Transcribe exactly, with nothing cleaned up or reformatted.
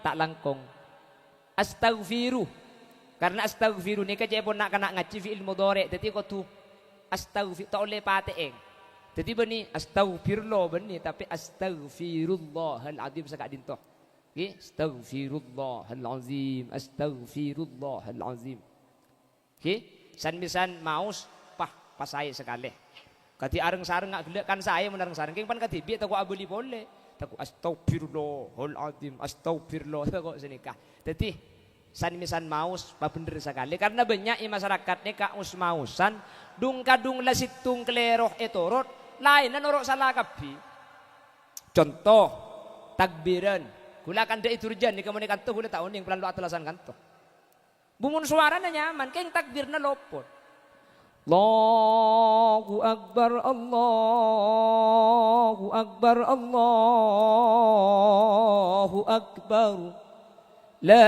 Ta' langkong. Astaghfiru. Karna astaghfiru nèka ca'èpon na'-kana' ngajhi fi'il mudhari'. Dhâddhi kodhu astaghfi-, ta' ollè patè'è. Dhâddhi bânnè astaghfirullah bânnè, tapè astaghfirullahal azim saka'dinto. Ghi, astaghfirullahal azim, astaghfirullahal azim. Ghi, san-mèsan maos, pah, pas saè sakalè. Kadhi areng-sareng nga' ghellâ' kan saè mon areng-sareng, kèng pan kadhibi' tako' abâli polè. Tako' astaghfirullahal azim, astaghfirullah, tako' sanèka. Dhâddhi, san-mèsan maos, pabhendher sakalè. Karna bânnya' è masarakat nèka os-maosan, dhung-kadhung la sèttong kalèro ètorot, laènna noro' sala kabbhi. Conto, takbiran. Ghulâ kandhâ è Durjan, nèka mon è kanto ghulâ ta' onèng, polana lo' atelasan kanto. Bu mon sowarana nyaman, kèng takbirna lopot. Allahu Akbar, Allahu Akbar, Allahu Akbar. La